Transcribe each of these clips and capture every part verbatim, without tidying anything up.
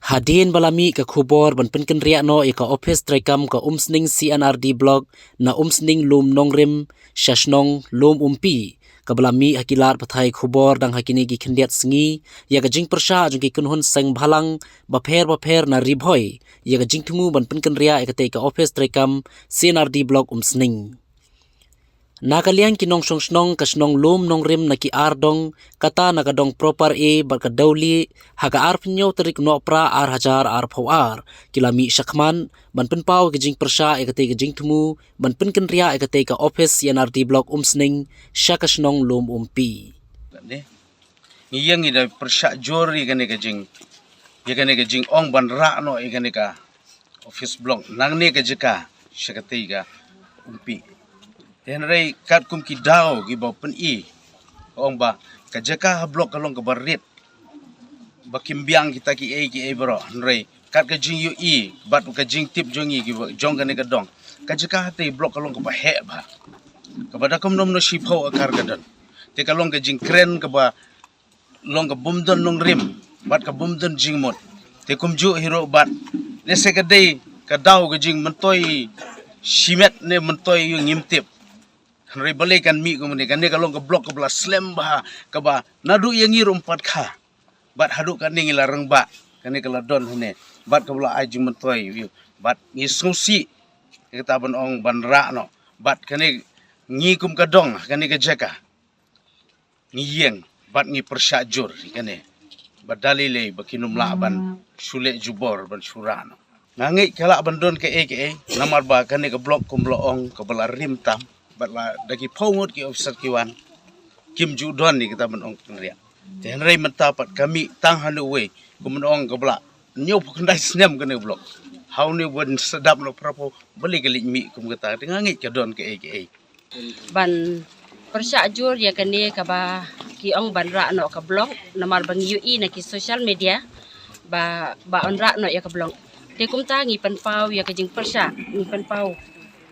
Hadien ba la mih ka khubor ban pynkynriah noh ïa ka ophis treikam ka Umsning C and RD Block na Umsning Lum Nongrim sha shnong Lum Umpi, kaba la mih ha ki lad pathai khubor dang ha kine ki khyndiat sngi ïa ka jingpyrshah jong ki kynhun seng bhalang bapher bapher na Ri Bhoi ïa ka jingthmu ban pynkynriah ïa katei ka ophis treikam C and RD Block Umsning. Na ka liang ki nongshong shnong ka shnong Lum Nongrim na ki ar dong, kata na ka dong Proper A bad ka Dawlieh, ha ka arphew hynñiew tarik Nohprah ar hajar arphew ar, ki la mih shakhmat ban pynpaw ïa ka jingpyrshah ïa katei ka jingthmu ban pynkynriah ïa katei ka ophis C and RD Block Umsning sha ka shnong Lum Umpi. Ngi ïeng ngi da pyrshah jur ïa kane ka jing, ïa kane ka jingong ban rah noh ïa kane ka office block nangne ka jaka sha katei ka Umpi. Te hynrei katkum ki daw kiba pyni, ong ba ka jaka ha block ka long kaba rit, ba kim biang kita kiei kiei baroh, hynrei kat ka jingïohi bad ka jingtip jong ngi kiba jong kane ka dong, ka jaka hatei block ka long kaba heh bha, kaba da kumno kumno shiphew akar ka don. Te ka long ka jingkren kaba long ka bym don nongrim bad ka bym don jingmut. Te kumjuh hi ruh bad, lehse ka dei ka daw ka jingmyntoi shimet ne myntoi ïa u ngim tip. Hynrei balei kan mih kumne, kane ka long ka block kaba la slem bha, kaba naduh ïa ngi ruh ym pat kha bad haduh kane ngi la rangbah, kane ka la don hangne bad kaba la ai jingmyntoi ïa u, bad ngi sngewsih ïa kata ban ong ban rah noh. Bad kane ngi kum ka dong, kane ka jaka ngi ïeng bad ngi pyrshah jur ïa kane, ba da lei lei ba kin ym lah ban shu leh jubor ban shu rah noh. Nga ngeit ka lah ban don kaei kaei, namar ba kane ka block kumba la ong kaba la rim tam bad la da ki phew ngut ki officer ki wan, kim ju don ïa kata ban ong kynriah. Te hynrei mynta pat ka mih tang hane uwei, kumba ong kaba la hynñiewphew khyndai snem kane ka block. Hawne ban sdap noh phraphew, balei ka leit mih kum kata? Te nga ngeit ka don kaei kaei. Ban pyrshah jur ïa kane kaba ki ong ban rah noh ka block, namar ba ngi ïohi na ki social media ba, ba yn rah noh ïa ka block. Te kumta ngi pynpaw ïa ka jingpyrshah, ngi pynpaw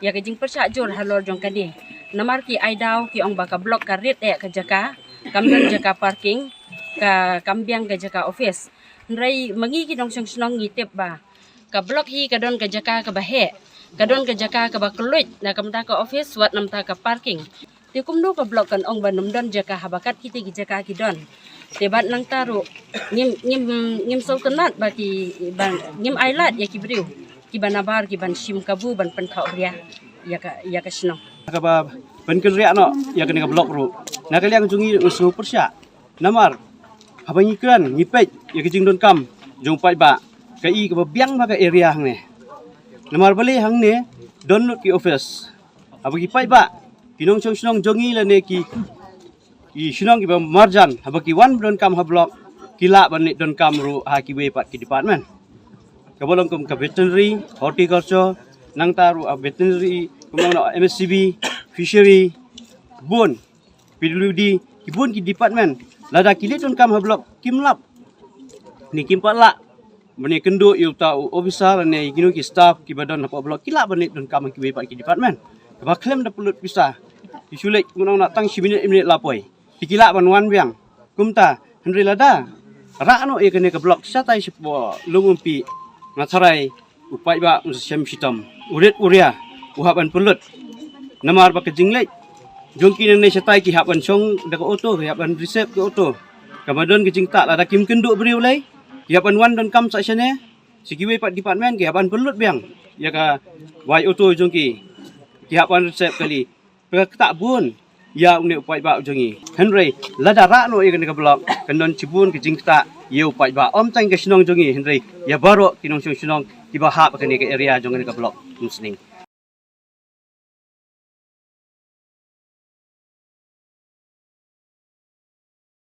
ïa ka jingpyrshah jur halor jong kane. Namar ki ai daw ki ong ba ka block ka rit eh ka jaka, kam don jaka parking, ka, kam biang ka jaka office. Hynrei ma ngi ki nongshong shnong ngi tip ba ka block hi ka don ka jaka kaba heh, ka don ka jaka kaba kylluid, na ka bynta ka office wat na ka bynta ka parking. Te kumno ka block kan ong ban ym don jaka haba kat kitei ki jaka ki don? Te bad nangta ruh ngim, ngim, ngim sngewtynnat ba ki, ba ngim ailad ïa ki briew kiba nabar kiban shim kabu ban pynthohbria ïa ka, ïa ka shnong. Kaba pynkynriah noh ïa kane ka block ruh, na ka liang jong ngi ngi sngewpyrshah. Namar haba ngi kren ngi peit ïa ka jingdonkam jong u paidbah, ka i kaba biang bha ka area hangne. Namar balei hangne don lut ki office, haba ki paidbah, ki nongshong shnong jong ngi lane ki, ki shnong kiba marjan, haba ki wan donkam ha block, ki lah ban leit donkam ruh ha kiwei pat ki department, kaba long kum ka veterinary, horticulture, nangta ruh ha veterinary, kumba long na M S C B, fishery, bun, P W D, ki bun ki department. Lada ki leit donkam ha block kim lap, ne kim pat lah ban ïakynduh ïa uta u officer ne ïa kino ki staff kiba don hapoh block, ki lah ban leit donkam ha kiwei pat ki department. Kaba khlem da pynlut pisa, ki shu leit, kumba long na, tang shi minit, minit la poi, te ki lah ban wan biang. Kumta hynrei lada rah noh ïa kane ka block shatai shapoh Lum Umpi, nga tharai u paidbah un sa shem shitom, u rit u ria u hap ban pynlut. Namar ba ka jingleit jong ki nangne shatai ki hap ban shong da ka auto, ki hap ban reserve ka auto. Kaba don ka jingktah, lada kim kynduh briew lei, ki hap ban wan donkam sa shane, sa kiwei pat department, ki hap ban pynlut biang ïa ka wai auto jong ki, ki hap ban reserve kali. Ka ktah bun ïa une u paidbah u jong ngi. Hynrei lada rah noh ïa kane ka block, kan don shibun ka jingktah ïa u paidbah, ym tang ka shnong jong ngi hynrei ïa baroh ki nongshong shnong kiba hap ha kane ka area jong kane ka block Umsning.